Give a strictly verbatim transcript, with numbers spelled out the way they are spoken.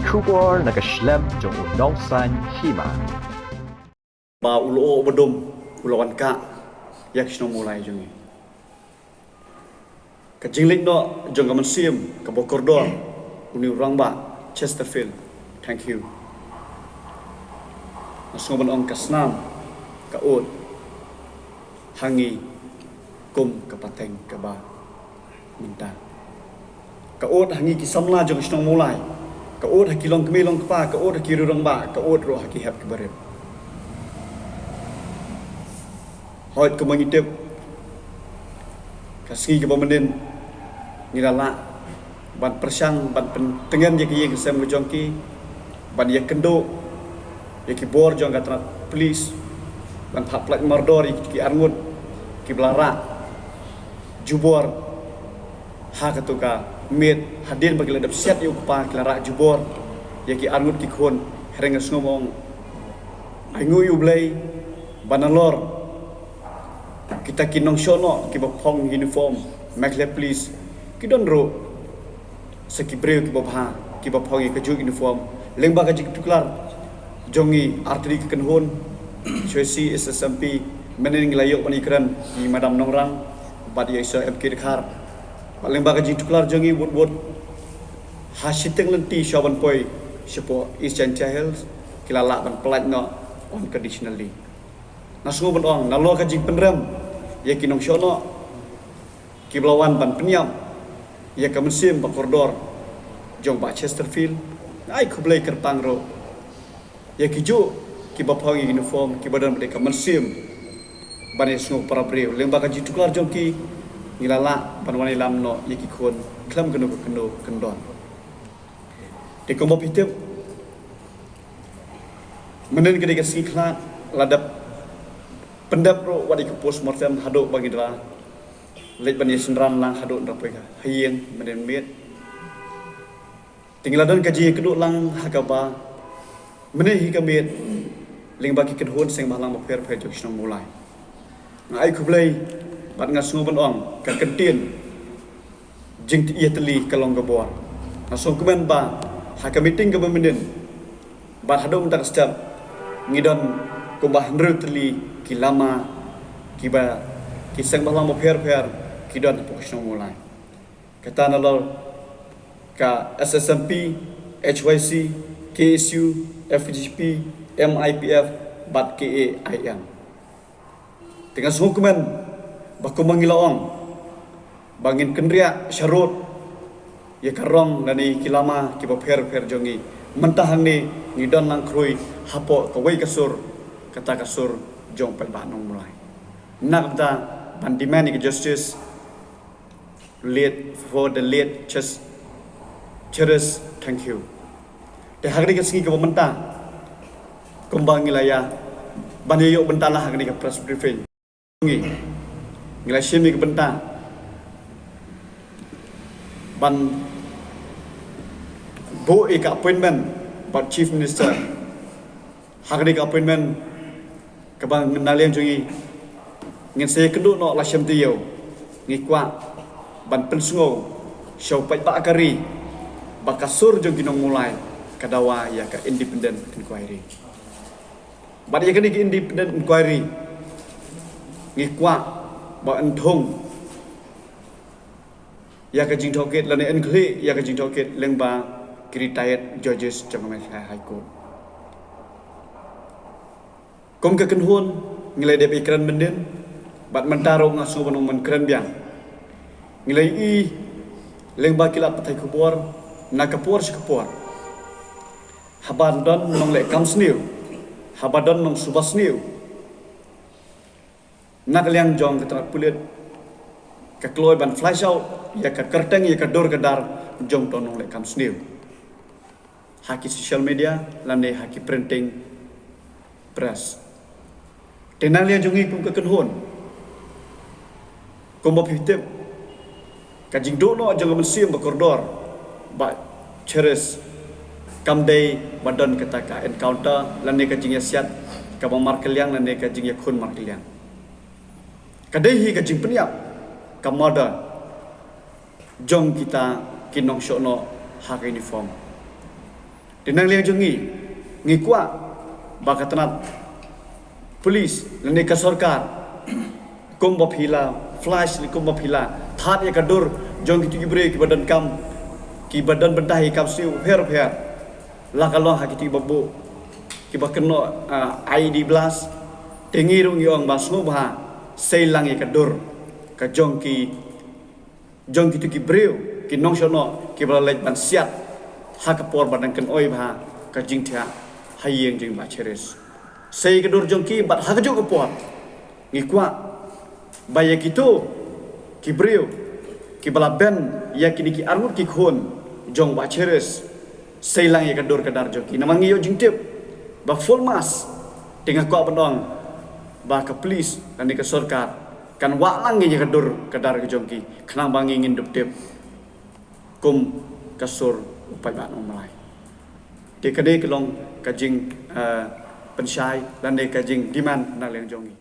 Khubor na ka shlem jong u nongsan hima. Ba u lyoh u badum u la wan kah ïa ka shnong Mawlai jong ngi. Ka jingleit noh jong ka mynsiem kaba kordor, une u rangbah Chesterfield. Thank you. Nga sngew ban ong ka snam ka ud ha ngi kum ka pateng kaba mynta. Ka ud ha ngi ki samla jong ka shnong Mawlai. Ka ud ha ki longkmie longkpa, ka ud ha ki rangbah, ka ud ruh ha ki hep ki barit. Hooid, kumba ngi tip, ka sngi kaba mynnin ngi la lah ban pyrshang ban pyntngen ïa ki ïing ki sem ka jong ki, ban ïakynduh ïa ki bor jong ka tnat pulit, ban phah pyllait mardor ïa ki arngut kiba la rah jubor ha katu ka miet, hadien ba ki la dep siat ïa u kpa ki la rah jubor ïa ki arngut ki khun. Hynrei nga sngew ong, ai nguh ïa U Blei ba nalor kita ki nongshong noh kiba phong uniform Meghalaya Police, ki don ruh sa ki briew kiba bha kiba phong ïa kajuh uniform. Lyngba ka jingtuklar jong ngi artylli ki kynhun, Shwesi S S M P, mynnin ngi la ïoh ban ïakren ïa i Madam Nongrang bad ïa i Sir M K Dkhar. Bad lyngba ka jingtuklar jong ngi wut wut ha shiteng lynti shuwa ban poi shapoh East Jaintia Hills, ki la lah ban pyllait noh unconditionally. Nga sngew ban ong, nalor ka jingpynrem ïa ki nongshong noh kiba la wan ban pynïap ïa ka mynsiem ba kordor jong Bah Chesterfield, nga ai khublei kyrpang ruh ïa kijuh kiba phong ïa uniform kiba don bad ka mynsiem ban ïasngew para briew. Lyngba ka jingtuklar jong ki, ngi la lah ban wan ïalam noh ïa ki khun khlem kano kano kyndon. Te kumba phi tip, mynnin ka dei ka sngi khlad, la dep pyndep ruh wat ïa ka postmortem haduh ba ngi da leit ban ïasynran lang haduh nda poi ha ïing mynnin miet. Te ngi la don ka jingïakynduh lang ha kaba mynne hi ka miet lyngba ki kynhun seng bhalang bapher bapher jong ka shnong Mawlai. Nga ai khublei bad nga sngew ban ong ka kyntien jingïatylli ka long ka bor. Nga sngewkmen ba ha ka meeting kaba mynnin bad haduh mynta ka step ngi don kumba hynriew tylli ki lama kiba ki seng bhalang bapher bapher ki don hapoh ka shnong Mawlai. Kata nalor ka S S M P, H Y C, K S U, F G P, M I P F bad K A I M. Te nga sngewkmen ba kumba ngi la ong ba ngin kynriah sharud ïa ka rong lane ki lama kiba pher pher jong ngi. Mynta hangne ngi don lang khrui hapoh kawei ka sur, kata ka sur jong paidbah Nongmawlai. Na ka bynta ban demand ïa ka justice, late, for the late Ches-, Cheris, thank you. Te ha kane ka sngi kaba mynta kumba ngi la ïa ban ïoh bynta la ha kane ka press briefing. Ngi, ngi la shim ïa ka bynta ban buh ïa ka appointment bad Chief Minister. Ha kane ka appointment kaba na liang jong ngi ngin sa ïakynduh noh la shem taïew, ngi kwah ban pynsngew sha u paidbah ka ri ba ka sur jong ki Nongmawlai ka dawa ïa ka independent inquiry. Bad ïa kane ka independent inquiry ngi kwah ba yn thung ïa ka jingtohkit lane yn khlieh ïa ka jingtohkit lyngba ki retired judges jong ka Meghalaya High Court. Kum ka kynhun ngi la dep ïakren mynnin bad mynta ruh nga sngew ban ong ban kren biang. Ngi la ïohi lyngba ki lad pathai khubor na ka por sha ka por, haba don nongleh kam sniew, haba don nongsuba sniew, na ka liang jong ka tnat pulit ka kloi ban flash out ïa ka kyrteng, ïa ka dur ka dar jong uto u nongleh kam sniew ha ki social media lane ha ki printing press. Te na liang jong ngi kum ka kynhun, kumba phi tip, ka jingduh noh jong ka mynsiem ba kordor Bah Cheris kam dei ba don kata ka encounter lane ka jingïasiat kaba markylliang lane ka jingïakhun markylliang. Ka dei hi ka jingpynïap, ka murder jong kita ki nongshohnoh ha ka uniform. Te na liang jong ngi, ngi kwah ba ka tnat police lane ka sorkar kumba phi la flash, kumba phi la thad ïa ka dur jong kito ki briew kiba donkam, kiba don bynta ïa ki kam sniew pher pher, la ka long ha kito kiba buh, kiba kynnoh, ah, I E D blast. Te ngi ruh ngi ong ba sngewbha sei lang ïa ka dur ka jong ki, jong kito ki briew, ki nongshong noh kiba la leit ban siat ha ka por ba dang kynoi bha ka jingthiah ha ïing jong Bah Cheris. Sei ka dur jong ki, bad ha kajuh ka por ngi kwah ba ïa kito ki briew kiba la ban ïa kine ki arngut ki khun jong Bah Cheris, sei lang ïa ka dur ka dar jong ki. Namar ngi ïoh jingtip ba full mast, te nga kwah ban ong ba ka police lane ka sorkar kan wah lang ïa ka dur ka dar ka jong ki, khnang ba ngi ngin dup tip kum ka sur u paidbah nongmlai. Te kane ka long ka jing, eh, pynshai lane ka jing demand na liang jong ngi.